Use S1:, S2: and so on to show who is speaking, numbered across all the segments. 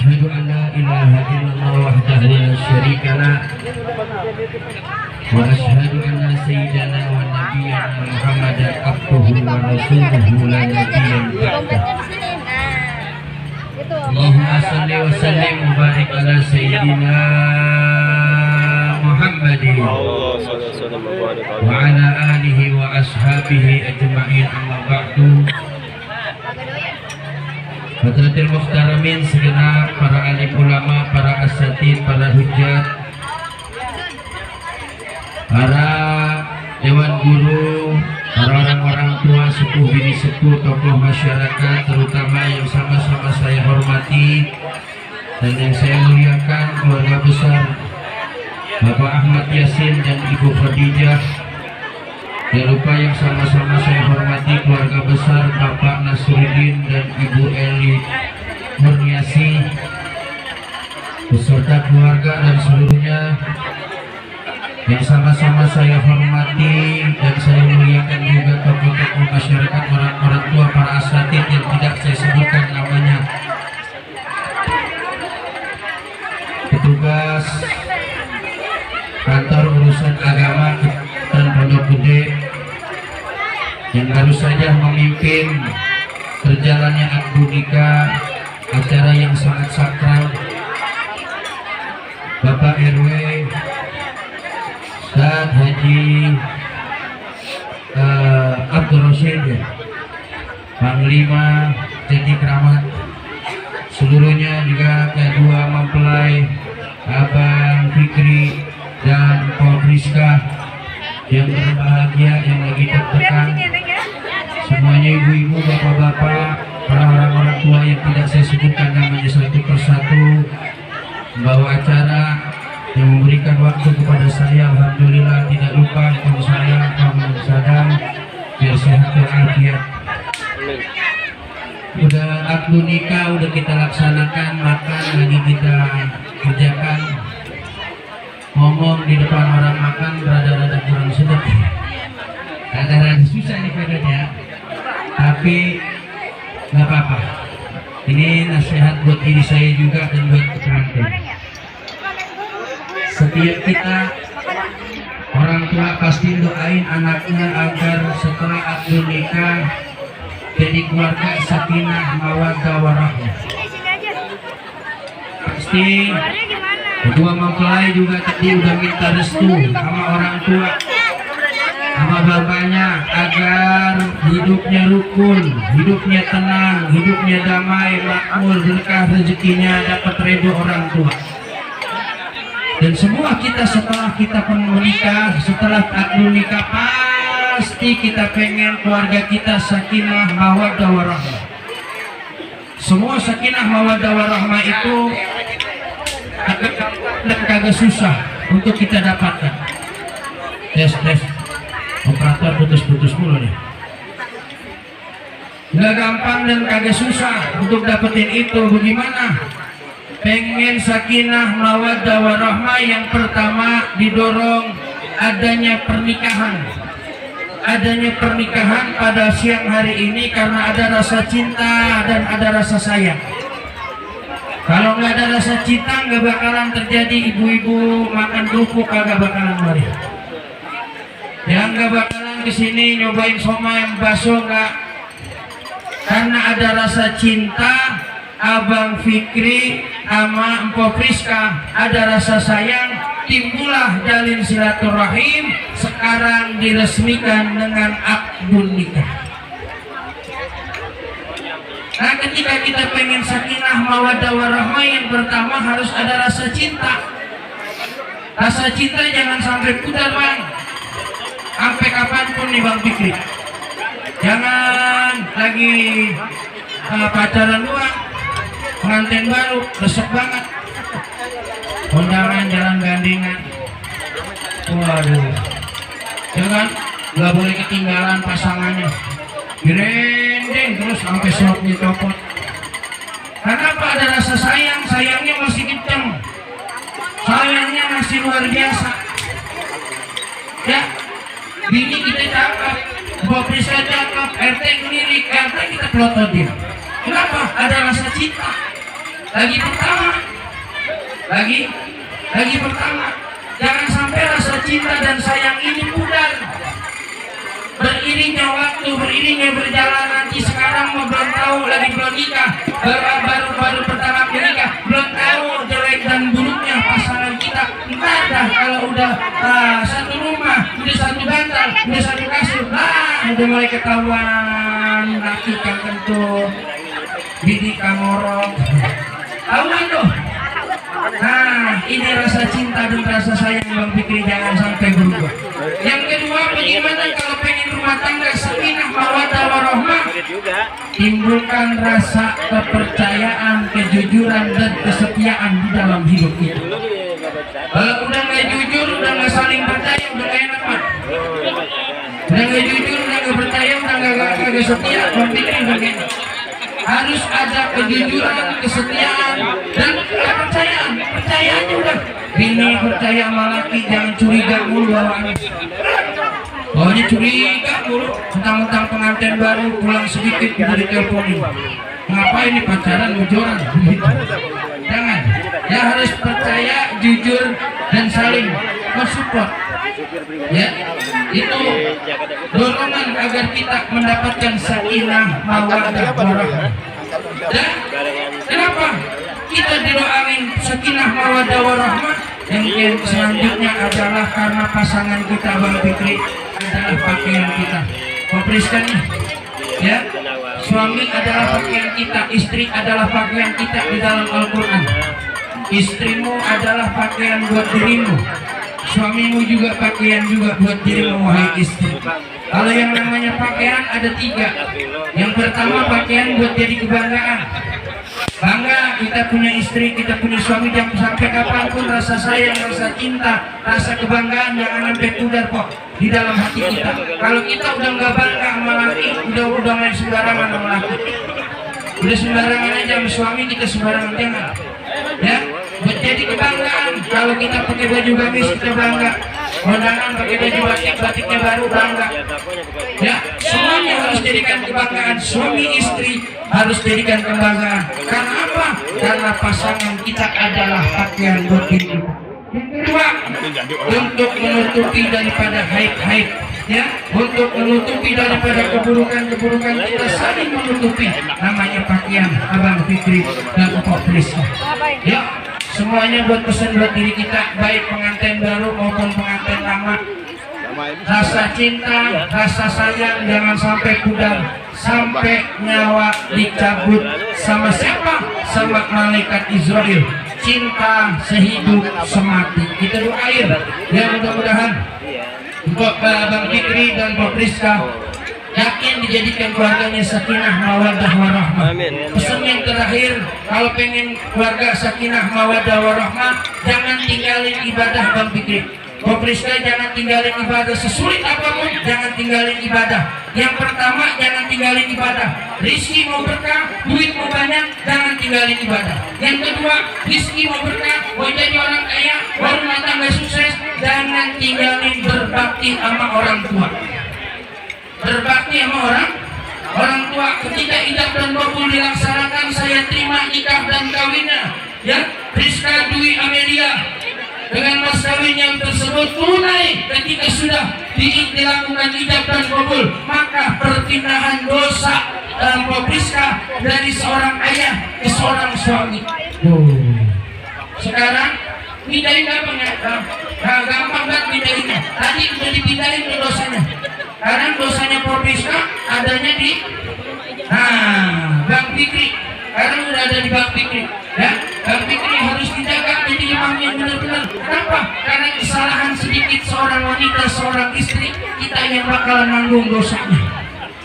S1: Asyhadu an la ilaha illallah wahdahu la syarika lah wa asyhadu anna sayyidana wa nabiyyana Muhammadan abduhu wa rasuluhu la nabiyyan ba'dah. Allahumma salli wa sallim wa barik ala sayyidina Muhammadin wa ala alihi wa ashabihi ajma'in, amma ba'du. Hadratil muhtaramin, segenap para alim ulama, para asatid, para hujjat, para dewan guru, para orang-orang tua, sepuh bini sepuh, tokoh masyarakat, terutama yang sama-sama saya hormati dan yang saya muliakan, keluarga besar Bapak Ahmad Yasin dan Ibu Khadijah. Jangan lupa yang sama-sama saya hormati keluarga besar Bapak Nasruddin dan Ibu Eli Murniasi beserta keluarga dan seluruhnya yang sama-sama saya hormati dan saya muliakan juga tokoh-tokoh masyarakat, orang-orang tua, para asatid yang tidak saya sebutkan namanya, petugas kantor urusan agama dan Pondok Gede yang baru saja memimpin berjalannya akad nikah, acara yang sangat sakral, Bapak RW Ustaz Haji Abdul Rashid, Panglima Jadi Keramat, seluruhnya juga kedua mempelai Abang Fikri dan Pak Rizka yang berbahagia, yang lagi tertekan, semuanya ibu-ibu, bapak-bapak, para orang-orang tua yang tidak saya sebutkan namanya satu persatu, membawa acara yang memberikan waktu kepada saya. Alhamdulillah, tidak lupa kalau saya Muhammad Sadam, biar sehat walafiat. Udah akad nikah udah kita laksanakan, makan lagi kita kerjakan. Ngomong di depan orang makan rada-rada kurang sedap, rada-rada susah nih pedanya, tapi nggak apa-apa. Ini nasihat buat diri saya juga dan buat pengantin. Setiap kita orang tua pasti doain anaknya agar setelah akad nikah jadi keluarga sakinah mawaddah warahmah. Pasti kedua mempelai juga tadi udah minta restu sama orang tua, sama bapaknya, agar hidupnya rukun, hidupnya tenang, hidupnya damai, makmur, berkah rezekinya, dapat ridho orang tua. Dan semua kita setelah kita menikah, setelah akad nikah, pasti kita pengen keluarga kita sakinah mawaddah warahmah. Semua sakinah mawaddah warahmah itu dan kagak susah untuk kita dapatkan. Tes operator putus-putus mulu nih. Nggak gampang dan kagak susah untuk dapetin itu. Bagaimana? Pengen sakinah mawaddah warahmah, yang pertama didorong adanya pernikahan. Adanya pernikahan pada siang hari ini karena ada rasa cinta dan ada rasa sayang. Kalau nggak ada rasa cinta, nggak bakalan terjadi ibu-ibu makan kerupuk, kagak bakalan mari. Yang nggak bakalan kesini nyobain somai bakso, nggak. Karena ada rasa cinta, Abang Fikri sama Empok Priska ada rasa sayang, timbullah jalin silaturahim. Sekarang diresmikan dengan akad nikah. Nah, ketika kita pengen sakinah mawaddah warahmah, yang pertama harus ada rasa cinta. Rasa cinta jangan sampai pudar, Bang. Sampai kapanpun nih Bang Fikri. Jangan lagi pacaran doang, pengantin baru, resep banget. Undangan jalan gandengan. Waduh. Jangan, nggak boleh ketinggalan pasangannya. Direndeng terus sampai slotnya copot. Kenapa? Ada rasa sayang, sayangnya masih kenceng, sayangnya masih luar biasa. Ya, bini kita cakep, Mbak Priska cakep, RT ngelirik, RT kita pelototin. Kenapa? Ada rasa cinta. lagi pertama. Jangan sampai rasa cinta dan sayang ini pudar. Beriringnya waktu, beriringnya berjalan, nanti sekarang mau belum tahu, lagi belum nikah, baru pertama menikah, belum tahu jelek dan buruknya pasangan kita. Entar dah kalau udah satu rumah, udah satu bantal, udah satu kasur, udah mulai ketahuan laki kan kentut, bidik kamorok, tahuan tuh. Nah, ini rasa cinta dan rasa sayang Bang Fikri, jangan sampai berubah. Yang kedua, bagaimana kalau pengen rumah tangga sakinah mawaddah warahmah? Timbulkan rasa kepercayaan, kejujuran dan kesetiaan di dalam hidup kita. Kalau udah nggak jujur, udah nggak saling percaya, udah nggak enak mah. Udah nggak jujur, udah nggak percaya, udah nggak setia, Bang Fikri bagaimana? Harus ada kejujuran, kesetiaan, dan kepercayaan. Percayaannya udah. Bini percaya sama laki, jangan curiga mulu bawaannya. Bawanya curiga mulu. Mentang-mentang pengantin baru pulang sedikit udah diteleponin. Ngapain ini pacaran bocoran? Jangan. Ya harus percaya, jujur, dan saling mensupport. Ya, itu dorongan agar kita mendapatkan sakinah mawaddah warahmah. Dan kenapa kita didoain sakinah mawaddah warahmah? Yang selanjutnya adalah karena pasangan kita Bang Fikri adalah pakaian kita. Kompriskan nih, ya. Suami adalah pakaian kita, istri adalah pakaian kita di dalam Al-Quran. Istrimu adalah pakaian buat dirimu, suamimu juga pakaian juga buat dirimu, wahai istri. Kalau yang namanya pakaian ada 3. Yang pertama, pakaian buat jadi kebanggaan. Bangga kita punya istri, kita punya suami, jangan sampai kapanpun rasa sayang, rasa cinta, rasa kebanggaan jangan sampai pudar kok di dalam hati kita. Kalau kita udah nggak bangga sama laki, udah main sembarangan sama laki, udah sembarangan aja sama suami, kita sembarangan jangan. Ya, buat jadi kebanggaan. Kalau kita pakai baju gamis kita bangga, kondangan pakai baju batiknya baru bangga. Ya, semuanya harus jadikan kebanggaan. Suami istri harus jadikan kebanggaan. Karena apa? Karena pasangan kita adalah pakaian buat diri. Yang kedua, untuk menutupi daripada haid-haid, ya, untuk menutupi daripada keburukan-keburukan, kita saling menutupi. Namanya pakaian Abang Fikri dan Mpok Priska. Ya, semuanya buat pesan buat diri kita, baik pengantin baru maupun pengantin lama. Rasa cinta, rasa sayang jangan sampai pudar, sampai nyawa dicabut. Sama siapa? Sama malaikat Israel. Cinta sehidup semati. Kita doain ya, mudah-mudahan untuk Bang Fikri dan Mpok Priska yakin dijadikan keluarganya sakinah mawaddah warahmah. Pesan yang terakhir, kalau pengen keluarga sakinah mawaddah warahmah, jangan tinggalin ibadah Bang Fikri. Mpok Priska jangan tinggalin ibadah, sesulit apapun jangan tinggalin ibadah. Yang pertama, jangan tinggalin ibadah. Rizki mau berkah, duit mau banyak, jangan tinggalin ibadah. Yang kedua, rizki mau berkah, mau jadi orang kaya, mau rumah tangga sukses, jangan tinggalin berbakti sama orang tua. Berbakti sama orang tua. Ketika ijab dan kabul dilaksanakan, saya terima nikah dan kawinnya, ya, Priska Dwi Amelia dengan mas kawin yang tersebut tunai. Ketika sudah dilakukan ijab dan kabul, maka perpindahan dosa Mpok Priska dari seorang ayah ke seorang suami. Sekarang pindahin gampang ya, gampang banget pindahinnya. Tadi udah dipindahin ke dosanya. Sekarang dosanya Mpok Priska adanya di Bang Fikri. Sekarang udah ada di Bang Fikri. Ya, Bang Fikri harus dijaga jadi imamnya benar-benar. Kenapa? Karena kesalahan sedikit seorang wanita, seorang istri, kita yang bakalan nanggung dosanya.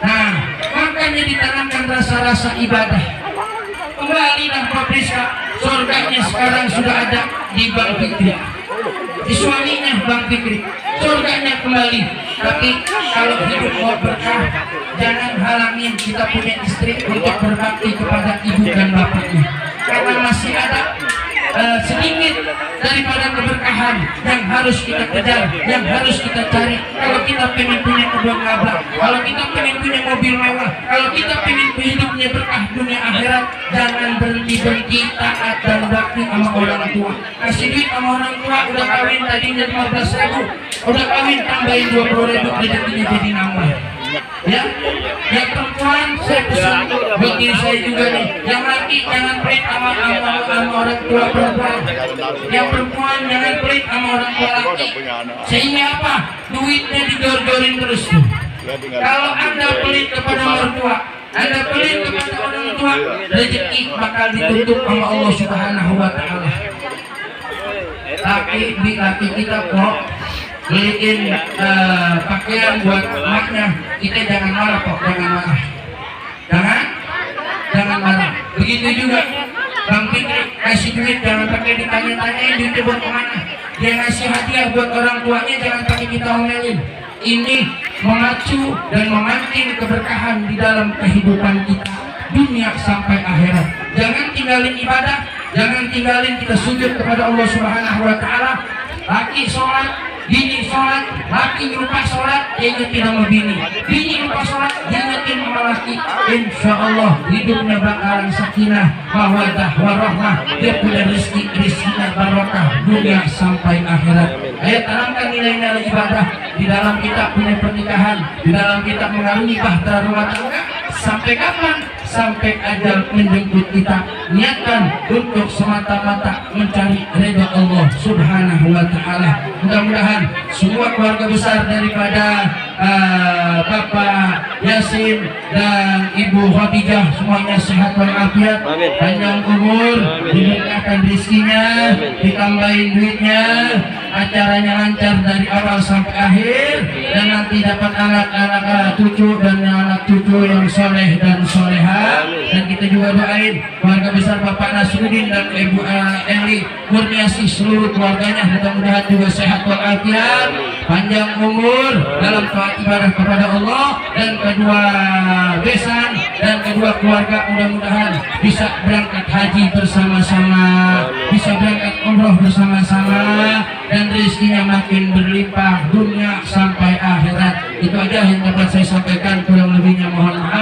S1: Nah, makanya ditanamkan rasa-rasa ibadah. Kembali dan Mpok Priska, surganya sekarang sudah ada di Bang Fikri, di suaminya Bang Fikri. Surganya kembali. Tapi kalau hidup mau berkah, jangan halangin kita punya istri untuk berbakti kepada ibu dan bapaknya. Karena masih ada sedikit daripada keberkahan yang harus kita kejar, yang harus kita cari. Kalau kita pengen punya kebun ngabrak, kalau kita pengen punya mobil mewah, kalau kita pengen hidupnya berkah dunia akhirat, jangan berhenti taat dan bakti sama orang tua. Kasih duit sama orang tua, udah kawin tadinya 15.000, udah kawin tambahin 20.000, rezekinya jadi nambah. Ya, yang perempuan saya pesan buat diri saya juga nih, yang laki jangan pelit sama orang tua perempuan, yang perempuan jangan pelit sama orang tua laki, sehingga apa? Duitnya didor-dorin terus tuh. Kalau anda pelit kepada orang tua, anda pelit kepada orang tua, rezeki bakal ditutup sama Allah Subhanahu wa Ta'ala. Laki kita kok beliin pakaian buat emaknya, kita jangan marah kok, jangan marah. Begitu juga Bang Fikri kasih duit, jangan pakai ditanya-tanyain duitnya buat kemana. Dia ngasih hadiah buat orang tuanya, jangan pakai kita omelin. Ini memacu dan memancing keberkahan di dalam kehidupan kita dunia sampai akhirat. Jangan tinggalin ibadah, jangan tinggalin kita sujud kepada Allah Subhanahu wa Ta'ala. Laki sholat, bini sholat, laki lupa sholat, dia ingetin sama bini, bini lupa sholat, dia ingetin sama laki. Insya Allah hidupnya bakalan sakinah, mawaddah, warahmah. Dia punya rizkinya barokah dunia sampai akhirat. Ayo tanamkan nilai-nilai ibadah di dalam kita punya pernikahan, di dalam kita mengarungi bahtera rumah tangga. Sampai kapan? Sampai ajal menjemput kita. Niatkan untuk semata-mata mencari ridha Allah Subhanahu wa Ta'ala. Mudah-mudahan semua keluarga besar daripada Bapak Yasin dan Ibu Khadijah semuanya sehat walafiat, panjang umur, diberkahkan rezekinya, ditambahin duitnya, acaranya lancar dari awal sampai akhir, dan nanti dapat anak-anak cucu dan anak cucu yang soleh dan soleha. Dan kita juga doain keluarga besar Bapak Nasruddin dan Ibu Eli Kurniasih seluruh keluarganya, mudah-mudahan juga sehat walafiat, panjang umur dalam taat ibadah kepada Allah, dan kedua besan dan kedua keluarga mudah-mudahan bisa berangkat haji bersama-sama, bisa berangkat umroh bersama-sama, dan rezekinya makin berlimpah dunia sampai akhirat. Itu aja yang dapat saya sampaikan, kurang lebihnya mohon maaf.